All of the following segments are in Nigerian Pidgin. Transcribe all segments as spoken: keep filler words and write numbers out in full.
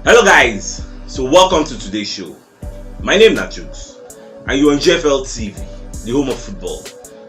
Hello guys, so welcome to today's show. My name na Jukes and you're on G F L T V, the home of football.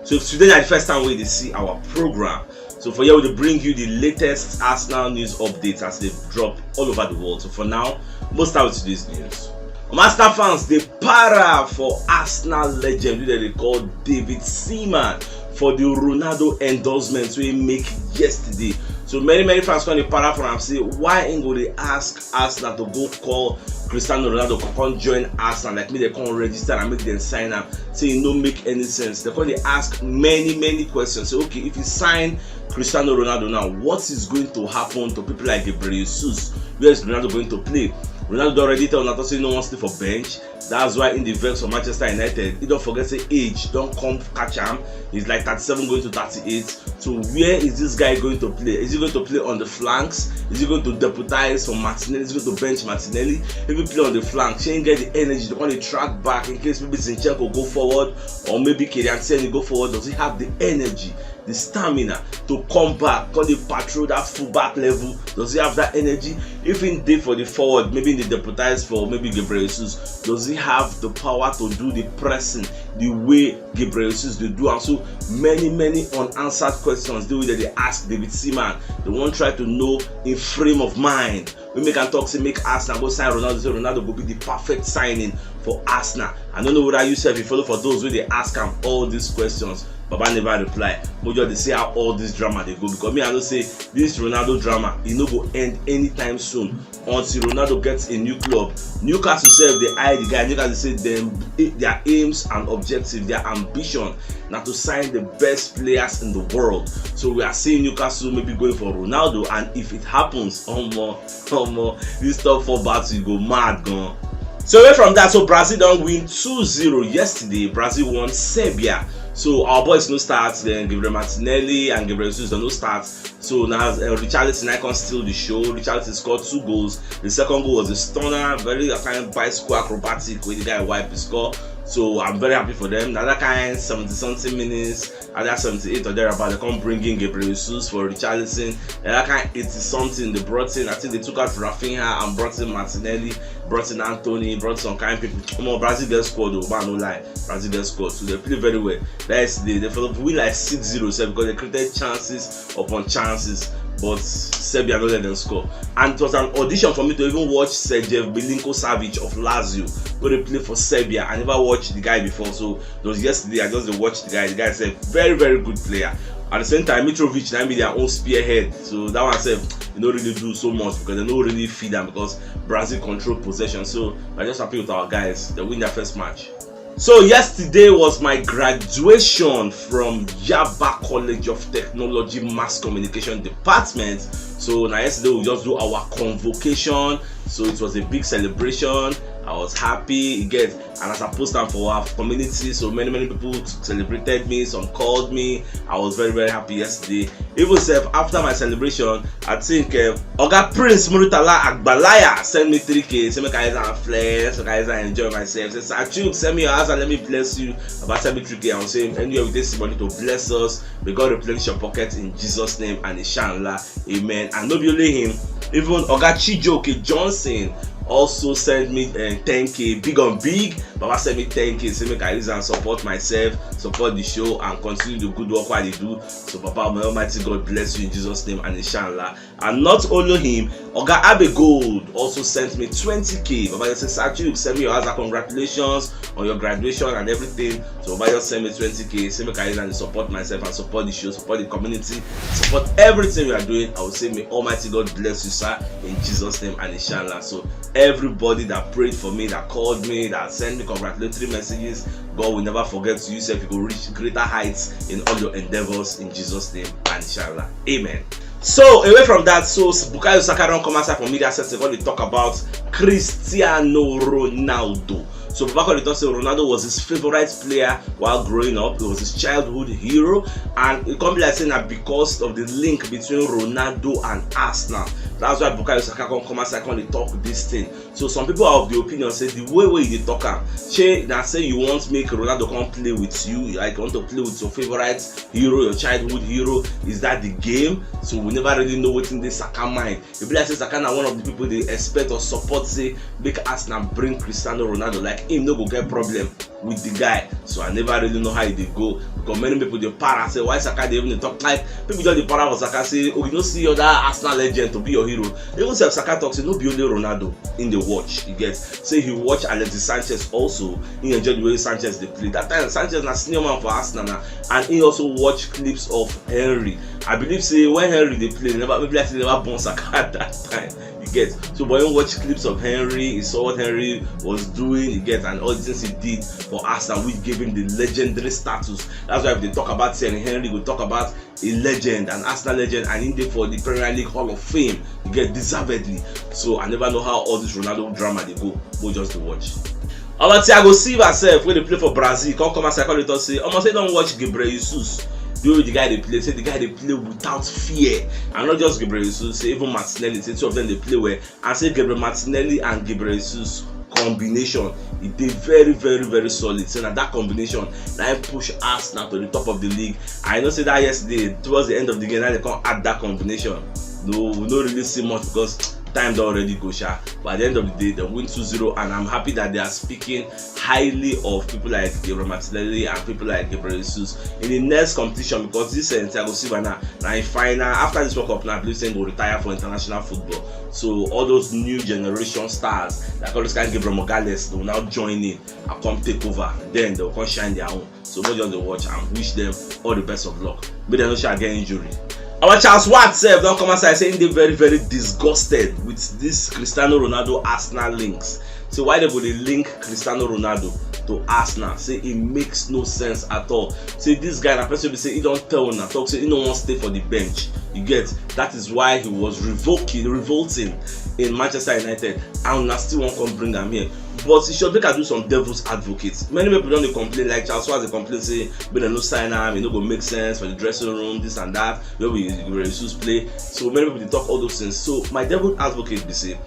So if today na the first time wey you dey see our program, so for here we dey bring you the latest Arsenal news updates as they drop all over the world. So for now, most start with today's news. Um, Arsenal fans dey para for Arsenal legend wey dem dey call David Seaman for the Ronaldo endorsement wey he make yesterday. So many many fans come dey para for am say why he go dey ask Arsenal to go call Cristiano Ronaldo to come join Arsenal, like make dem come register and make dem sign am. Say e no make any sense. Dem come dey ask many many questions. Say okay, if you sign Cristiano Ronaldo now, what is going to happen to people like Gabriel Jesus? Where is Ronaldo going to play? Ronaldo don already tell Ronaldo say he no wan sleep for bench. That's why he dey vex for Manchester United. He don forget say age don come catch am. He's like thirty-seven going to thirty-eight. So where is this guy going to play? Is he going to play on the flanks? Is he going to deputize for Martinelli? Is he going to bench Martinelli? If he play on the flank, shey he get the energy to come dey track back in case maybe Zinchenko go forward or maybe Kylian Tierney go forward? Does he have the energy, the stamina to come back, come dey patrol that fullback level? Does he have that energy? If he dey for the forward, maybe he dey deputize for maybe Gabriel Jesus, does he have the power to do the pressing the way Gabriel Jesus dey do am? So many many unanswered questions dey wey dem dey ask David Seaman. Dem wan try to know him frame of mind wey make am talk say make Arsenal go sign Ronaldo, say Ronaldo go be the perfect signing for Arsenal. I no know whether you sef you follow for those wey dey ask am all these questions. Baba never reply. Mo just dey see how all this drama dey go, because me I know say this Ronaldo drama, e no go end anytime soon until Ronaldo gets a new club. Newcastle sef dey eye the guy. Newcastle say dem, their aims and objectives, their ambition na to sign the best players in the world. So we are seeing Newcastle maybe going for Ronaldo, and if it happens, omo, omo, this top four battle, you go mad gan. So away from that, so Brazil don win two zero yesterday. Brazil won Serbia. So our boys no start, then Gabriel Martinelli and Gabriel Jesus don no start. So now uh, Richarlison I can steal the show. Richarlison scored two goals. The second goal was a stunner, very kind of bicycle acrobatic wey the guy wipe the score. So I'm very happy for them. Now that kind seventy something minutes, at that seventy-eight or thereabout, they come bring in Gabriel Jesus for Richarlison. And that kind eighty something they brought in. I think they took out Raphinha and brought in Martinelli, brought in Antony, brought some kind people. Come on, Brazil get scored though, man, no lie. Brazil get scored. So they play very well. That's the they follow win like six zero, so because they created chances upon chances, but Serbia no let them score. And it was an audition for me to even watch Sergej Milinko Savic of Lazio, where they play for Serbia. I never watched the guy before, so it was yesterday. I just dey watch the guy. The guy is a very, very good player. At the same time, Mitrovic na be their own spearhead. So that one said, you know, really do so much because they don't really feed them because Brazil control possession. So I'm just happy with our guys. They win their first match. So yesterday was my graduation from Yaba College of Technology Mass Communication Department. So now yesterday we just do our convocation. So it was a big celebration. I was happy. You get, and as I post am for our community, so many many people celebrated me. Some called me. I was very very happy yesterday. Even sef after my celebration, I think uh, Oga Prince Murtala Agbalaya send me three K. Say make I use am flex, make I use am enjoy myself. Say Sir Chuks, send me your house and let me bless you. About send me three K. I was saying anywhere we take money to bless us, may God replenish your pocket in Jesus' name and inshallah. Amen. And no be only him, even Oga Chijoke Johnson also send me uh, ten K. Big on big. Baba send me ten K. Say make I use and support myself, support the show, and continue the good work I dey do. So Baba, may Almighty God bless you in Jesus' name and inshallah. And not only him, Oga Abe Gold also sent me twenty K. Baba just say, Sir Chuks, send me your house. Congratulations on your graduation and everything. So Baba just send me twenty K. Say make I use and support myself and support the show, support the community, support everything we are doing. I will say may Almighty God bless you, sir, in Jesus' name and inshallah. So everybody that prayed for me, that called me, that sent me congratulatory messages, God will never forget you. Sef, you go reach greater heights in all your endeavors in Jesus' name and inshallah. Amen. So away from that, so Bukayo Saka don come outside for media setting when they talk about Cristiano Ronaldo. So Baba Kole talk say Ronaldo was his favorite player while growing up. He was his childhood hero, and it come be like saying that because of the link between Ronaldo and Arsenal, That's why Bukayo Saka come come outside come dey talk this thing. So some people are of the opinion say the way wey you dey talk am, shey na say you want make Ronaldo come play with you, like you want to play with your favorite hero, your childhood hero? Is that the game? So we never really know wetin dey Saka mind. E be like say Saka na one of the people dey expect or support say make Arsenal bring Cristiano Ronaldo, like him no go get problem with the guy. So I never really know how e dey go, because many people dey para say why Saka dey even dey talk, like people just dey para for Saka say, oh, you no see other Arsenal legend to be your hero. Even sef Saka talk say no be only Ronaldo in dey watch, you get, say he watch Alexis Sanchez also. He enjoy the way Sanchez dey play. That time Sanchez na senior man for Arsenal na, and he also watch clips of Henry. I believe say when Henry dey play, never, maybe like say never born Saka at that time. You get, so but him watch clips of Henry, he saw what Henry was doing, you get, and all the things he did for Arsenal, which gave him the legendary status. That's why if they talk about Thierry Henry, we talk about a legend, an Arsenal legend, and he dey for the Premier League Hall of Fame, you get, deservedly. So I never know how all this Ronaldo drama dey go. Go just to watch. Omo, Thiago Silva sef, wey dey play for Brazil, come come outside come dey talk say omo say he don watch Gabriel Jesus, the way the guy dey play, say the guy dey play without fear. And not just Gabriel Jesus, say even Martinelli, say two of them dey play well. And say Gabriel Martinelli and Gabriel Jesus combination, e dey very very very solid. Say na that combination na im push Arsenal to the top of the league. I know say that yesterday towards the end of the game na they come add that combination. No, we no really see much because time don already go sha, but at the end of the day they win two zero, and I'm happy that they are speaking highly of people like Gabriel Martinelli and people like Gabriel Jesus. In the next competition, because this uh, Thiago Silva now na im final, after this World Cup now I believe say he go retire for international football. So all those new generation stars like all those kind Gabriel Magalhaes, they will now join in and come take over, and then they will come shine their own. So we just dey watch and wish them all the best of luck. Make dem no shall get injury. Our Charles Watt sef don come outside say he dey very very disgusted with this Cristiano Ronaldo Arsenal links. So why they go dey link Cristiano Ronaldo to Arsenal? Say it makes no sense at all. Say this guy na person be say he don tell una talk say he no wan stay for the bench. You get, that is why he was revoking, revolting in Manchester United, and una still wan come bring am here. But e sure make I do some devil's advocate. Many people don dey complain, like Charles Schwarz dey complain say make dem no sign am, e no go make sense for the dressing room, this and that, where we go resume play. So many people dey talk all those things. So my devil's advocate be say,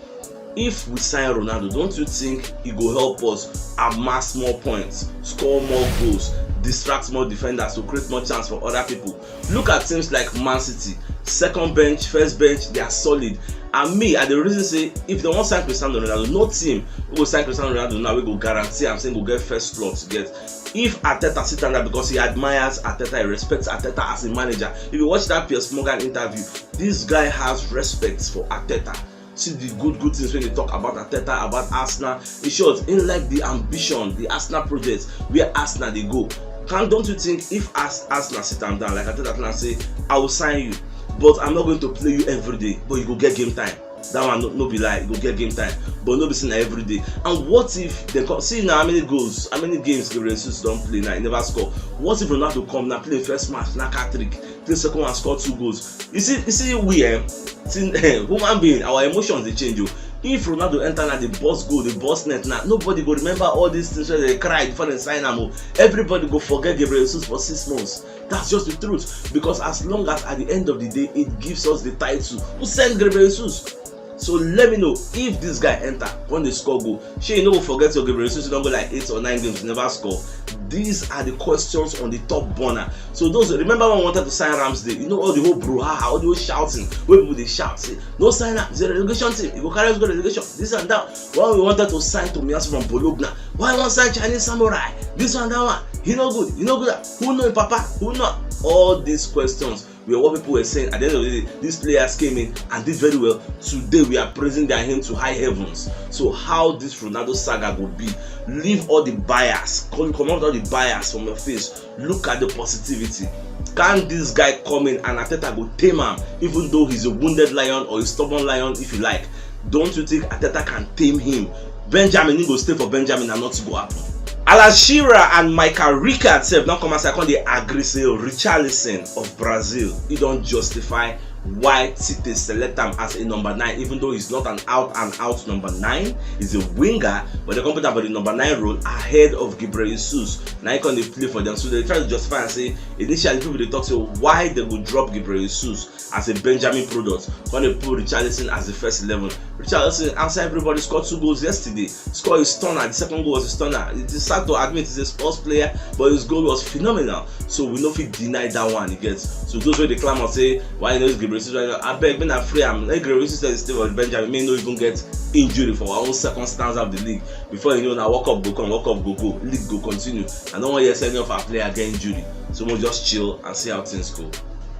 if we sign Ronaldo, don't you think e go help us amass more points, score more goals, distract more defenders to create more chance for other people? Look at teams like Man City, second bench, first bench, they are solid. And me, I dey reason say if they wan sign Cristiano Ronaldo, no team wey go sign Cristiano Ronaldo now wey go guarantee am say he go get first slot, get. If Arteta sit down there because he admires Arteta, he respects Arteta as a manager. If you watch that Piers Morgan interview, this guy has respect for Arteta. See the good good things wey dey talk about Arteta, about Arsenal. In short, he like the ambition, the Arsenal project, where Arsenal dey go. Can, don't you think if Ars- Arsenal sit am down like Arteta tell am say, I will sign you, but I'm not going to play you every day, but you go get game time. That one no, no be lie, you go get game time, but no be say na every day. And what if they come see now how many goals, how many games Gabriel Jesus don play now, he never score? What if Ronaldo come now, play first match, knock hat trick, play second one, score two goals? You see, you see we eh, see, eh, human being, our emotions dey change o. If Ronaldo enter now, the boss goal, the boss net now, nobody go remember all these things wey they cry before they sign am o. Everybody go forget Gabriel Jesus for six months. That's just the truth. Because as long as at the end of the day it gives us the title, who send Gabriel Jesus? So let me know, if this guy enter, when they score goal, shey you no go forget your Gabriel Jesus, you don go like eight or nine games, you never score. These are the questions on the top burner. So those, remember when we wanted to sign Ramsdale, you know, all the whole brouhaha, all the whole shouting, where people dey shout say, no sign am, it's a relegation team, you go carry us go relegation, this and that. When we wanted to sign Tomiyasu from Bologna, why you wan sign Chinese Samurai? This one, that one, he no good, he no good. Who know him papa? Who know? All these questions were what people were saying. At the end of the day, these players came in and did very well. Today we are praising their name to high heavens. So how this Ronaldo saga go be? Leave all the bias. Come, comot all the bias from your face. Look at the positivity. Can this guy come in and Arteta go tame am, even though he's a wounded lion or a stubborn lion, if you like? Don't you think Arteta can tame him? Benjamin, he go stay for Benjamin and nothing go happen. Alan Shearer and Michael Ricard sef don come outside come dey agree say Richarlison of Brazil, he don justify why Tite select am as a number nine, even though he's not an out and out number nine, he's a winger, but they come put am for the number nine role ahead of Ghebreyesus. Now he come dey play for them, so they try to justify and say initially people dey talk say why they go drop Ghebreyesus as a Benjamin product, come dey put Richarlison as the first eleven. Richarlison answer everybody, scored two goals yesterday, score a stunner. The second goal was a stunner. It is sad to admit he's a Spurs player, but his goal was phenomenal. So we no fit deny that one, you get. So those wey dey clamour say why you no use Ghebreyesus right now, abeg, make na free am. Make Ghebreyesus dey stay for Benjamin, make he no even get injury for our own second stanza of the league. Before you know, na World Cup go come, World Cup go go, league go continue. I no wan hear say any of our player get injury. So we just chill and see how things go.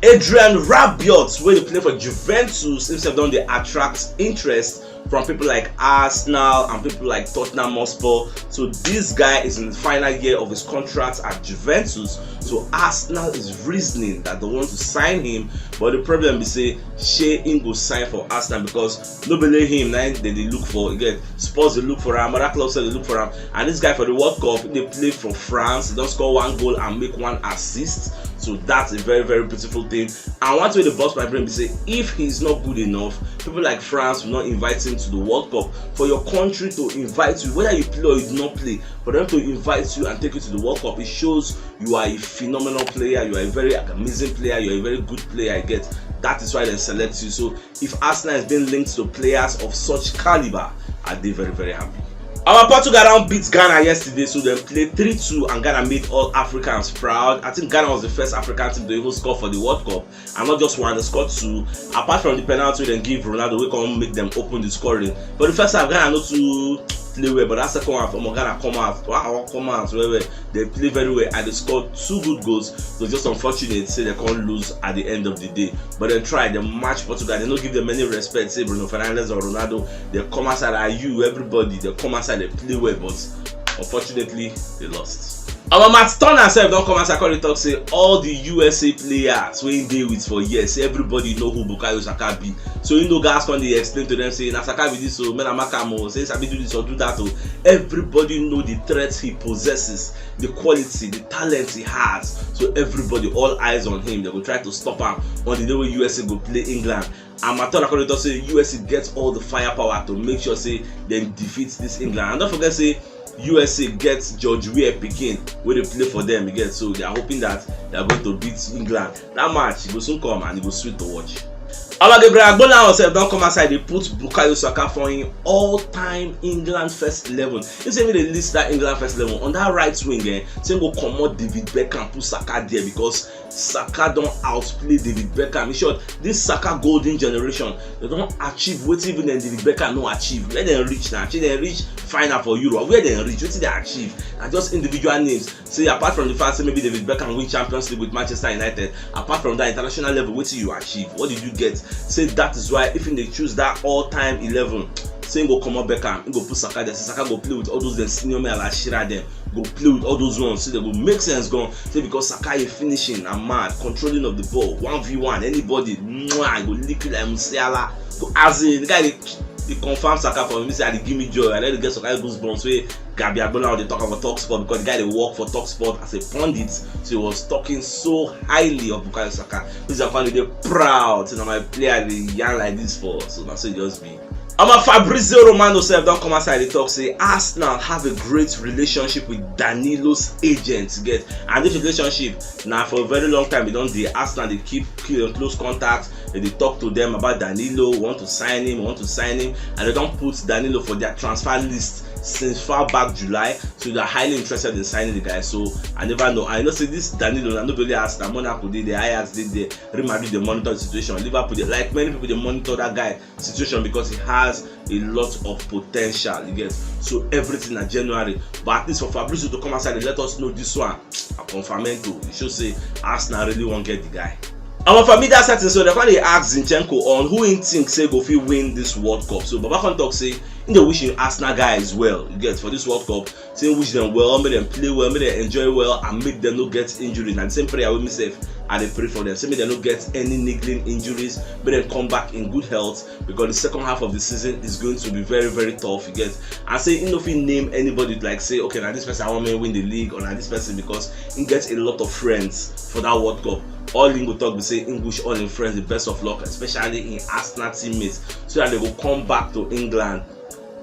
Adrien Rabiot, wey dey play for Juventus, himself don dey attract interest from people like Arsenal and people like Tottenham Hotspur. So this guy is in the final year of his contract at Juventus. So Arsenal is reasoning that they want to sign him, but the problem be say shey him go sign for Arsenal, because no be only him na dem dey look for. You get, Spurs dey look for am, other clubs dey look for am, and this guy for the World Cup, he dey play for France. He don score one goal and make one assist, so that's a very, very beautiful thing. And one thing wey dey burst my brain be say if he's not good enough, people like France will not invite him to the World Cup. For your country to invite you, whether you play or you do not play, for them to invite you and take you to the World Cup, it shows you are a phenomenal player, you are a very amazing player, you are a very good player, you get. That is why they select you. So if Arsenal is being linked to players of such caliber, I dey very, very happy. Our Portugal don beat Ghana yesterday, so dem play three two and Ghana made all Africans proud. I think Ghana was the first African team to even score for the World Cup, and not just one, they scored two. Apart from the penalty dem give Ronaldo, wey come make dem open the scoring. But the first half, Ghana no too play well, but that second half, omo, Ghana come out, wow, come out well well. They play very well and they scored two good goals. So just unfortunate say they can't lose at the end of the day. But they try, they match Portugal. They no give them any respect. Say Bruno Fernandes or Ronaldo, they come outside at you, everybody. They come outside, they play well, but unfortunately, they lost. Our Matt Turner sef don come outside, come dey talk say all the U S A players wey he dey with for years, everybody know who Bukayo Saka be. So he no gas come dey explain to them say na Saka be this, so men amaka mo say sabi do this or do that o. Everybody know the threat he possesses, the quality, the talent he has. So everybody, all eyes on him. They go try to stop am on the day wey U S A go play England. And Matt Turner come dey talk say U S A get all the firepower to make sure say dem defeat this England. And don't forget say U S A get George Weah pikin wey dey play for them, you get. So they are hoping that they are going to beat England. That match, e go soon come and e go sweet to watch. Ola Gabriel Agbonlahor sef don come outside, dey put Bukayo Saka for him all-time England first eleven. He say make dey list that England first eleven. On that right wing, eh, say go comot David Beckham, put Saka there, because Saka don outplay David Beckham. In short, this Saka golden generation, they don achieve wetin even dem David Beckham no achieve. Where dem reach now? Shey dem reach final for Europe? Where dem reach? Wetin dem achieve? Na just individual names. Say apart from the fact say maybe David Beckham win Champions League with Manchester United, apart from that international level, wetin you achieve? What did you get? Say that is why if they choose that all-time eleven, say he go comot Beckham, he go put Saka there. Say Saka go play with all those dem senior men, Alan Shearer dem, go play with all those ones. Say they go make sense gan. Say because Saka is finishing and mad, controlling of the ball, one v one, anybody, mwah, go lick you like Musiala. Go, as in, the guy dey, dey confirm Saka for me. Say I dey give me joy. I like dey get some kind goosebumps wey Gabi Agbonlahor dey talk about Talk Sport, because the guy dey work for Talk Sport as a pundit. So he was talking so highly of Bukayo Saka. This is why they dey proud. Say na my player dey yarn like this for. So na so e just be. Omo, Fabrizio Romano sef don come outside dey talk say Arsenal have a great relationship with Danilo's agent, get, and this relationship na for a very long time. E don dey, Arsenal dey keep cl-, close contact. They dey talk to them about Danilo, want to sign him, want to sign him, and they don put Danilo for their transfer list since far back July. So they are highly interested in signing the guy. So I never know. I know say this Danilo, na no be only Arsenal, Monaco dey there, Ajax dey there, Real Madrid dey monitor the situation, Liverpool dey, like many people dey monitor that guy situation because he has a lot of potential, you get. So everything na January, but at least for Fabrizio to come outside and let us know this one, a confirmento. E show say Arsenal really wan get the guy. Our for media setting, so they come dey ask Zinchenko on who he think say go fit win this World Cup. So Baba come talk say he dey wish him Arsenal guys well, you get, for this World Cup. Say wish them well, make them play well, make them enjoy well, and make them no get injury. Na the same prayer wey me sef I dey pray for them. Say make dem no get any niggling injuries, make dem come back in good health, because the second half of the season is going to be very, very tough. You get, and say he no fit name anybody like say, okay, na this person I want me win the league, or na this person, because he get a lot of friends for that World Cup. All he go talk be say he wish all him friends the best of luck, especially in Arsenal teammates, so that they go come back to England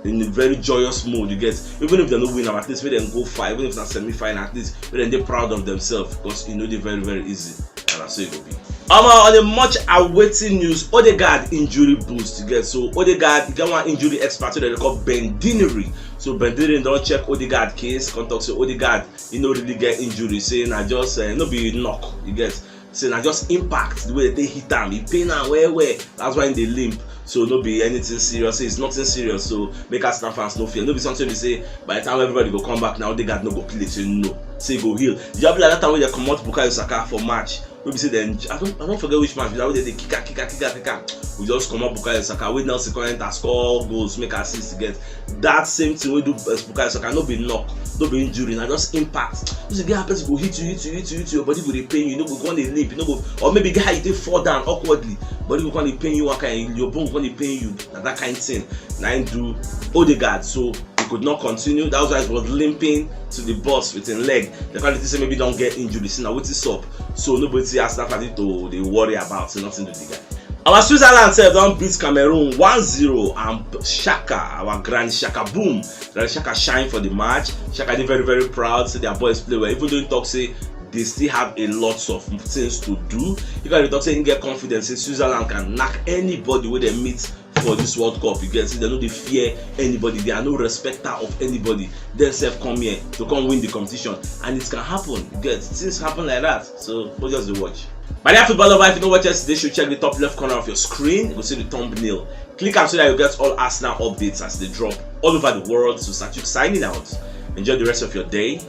in a very joyous mood. You get, even if they no win am, at least make dem go far, even if na semi-final, at least make dem dey proud of themselves, because e no dey very, very easy. And na so e go be. Omo, on a much awaited news, Odegaard injury boost. You get, so Odegaard, e get one injury expert wey dem dey call Ben Dinnery. So Ben Dinnery don check Odegaard case, come talk say Odegaard, he no really get injury. Say na just, uh, no be knock. You get, say na just impact, the way they hit am, e pain am well well. That's why he dey limp. So no be anything serious. Say it's nothing serious. So make Arsenal fans no fear. No be something we say by the time everybody go come back now, Odegaard no go play. Say no. Say e go heal. You have like that time when they comot Bukayo Saka for match. We be say then I don't I don't forget which match. That way they kick am, kick am, kick am, kick am. We just comot Bukayo Saka. We Nelson come enter, score goals, make assist, get that same thing we do as Bukayo Saka. No be knock, no be injury, na just impact. You see, get person go hit you, hit you, hit you, hit you. Your body go dey pain you. You no go come dey limp. You no go, or maybe get how you take fall down awkwardly. Body go come dey pain you one kind. Your bone go come dey pain you. Na that kind thing. Na him do Odegaard. So he could not continue. That was why he was limping to the bus with him leg. The quality say maybe don't get injury. See now what is up. So nobody see Arsenal fans to dey worry about. So nothing to the guy. Our Switzerland sef don beat Cameroon one zero, and Xhaka, our Granit Xhaka, boom. Granit Xhaka shine for the match. Xhaka dey very, very proud, say their boys play well, even though he talk say they still have a lot of things to do. He can talk say he get confidence say Switzerland can knock anybody wey dem meet for this World Cup. You get, say they no dey fear anybody. They are no respecter of anybody. Dem sef come here to come win the competition, and it can happen. You get, things happen like that. So we just dey watch. My dear football lover, if you no watch yesterday show, check the top left corner of your screen. You go see the thumbnail. Click am so that you get all Arsenal updates as they drop all over the world. So Satuk signing out. Enjoy the rest of your day.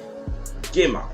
Game out.